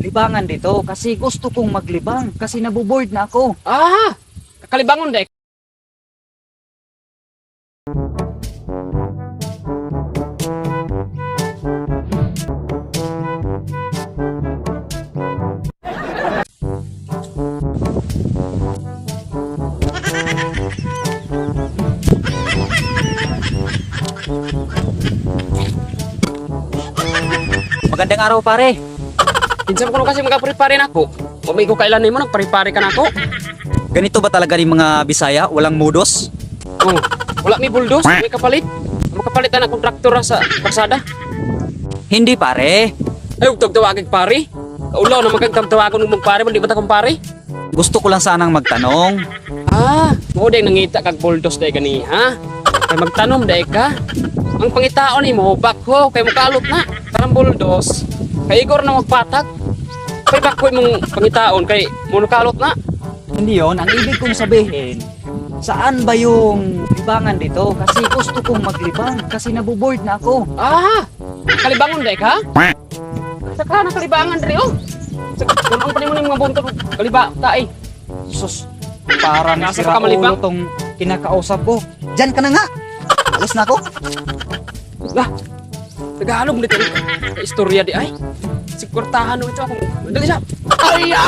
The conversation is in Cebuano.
Libangan dito kasi gusto kong maglibang kasi naboboard na ako. Ah, kakalibangon dai. Magandang araw, pare. Kinsa man kuno kasi magapare-pare nako. Wa may ko kailan nimo nagpare-pare ka nako. Ganito ba talaga yung mga Bisaya? Walang mudos? Oh, wala mi buldos, may kapalit. Makapalit na kontraktor ra sa kalsada. Hindi, pare. Ay, ug tawagig pare. Kaulaw na magkagtawag tawagon ng pare, di ba ta kong pare? Gusto ko lang sanang magtanong. Ah, mao day nangita kag buldos day gani ha. Kay magtanom day ka. Ang pangitaon nimo bakho kay mukalot na. Karang buldos. Kay igor na magpatag. Kay bakho imong pangitaon kay munukalot na. Hindi yon. Ang ibig kong sabihin, saan ba yung libangan dito? Kasi gusto kong maglibang kasi naboboard na ako. Ah, kalibangon day ka? Saka na kalibangan diri oh. Sa kuno pa nimo ning mga buntod kaliba tae. Sus, parang Nasa sira ka malibang? ulo tong kinakausap ko. Diyan ka na nga. Alis na ako. Lah. Tagalog dito. Ka istorya di ay. Sikwartahan no ito ako. Dali siya. Ay! Ah!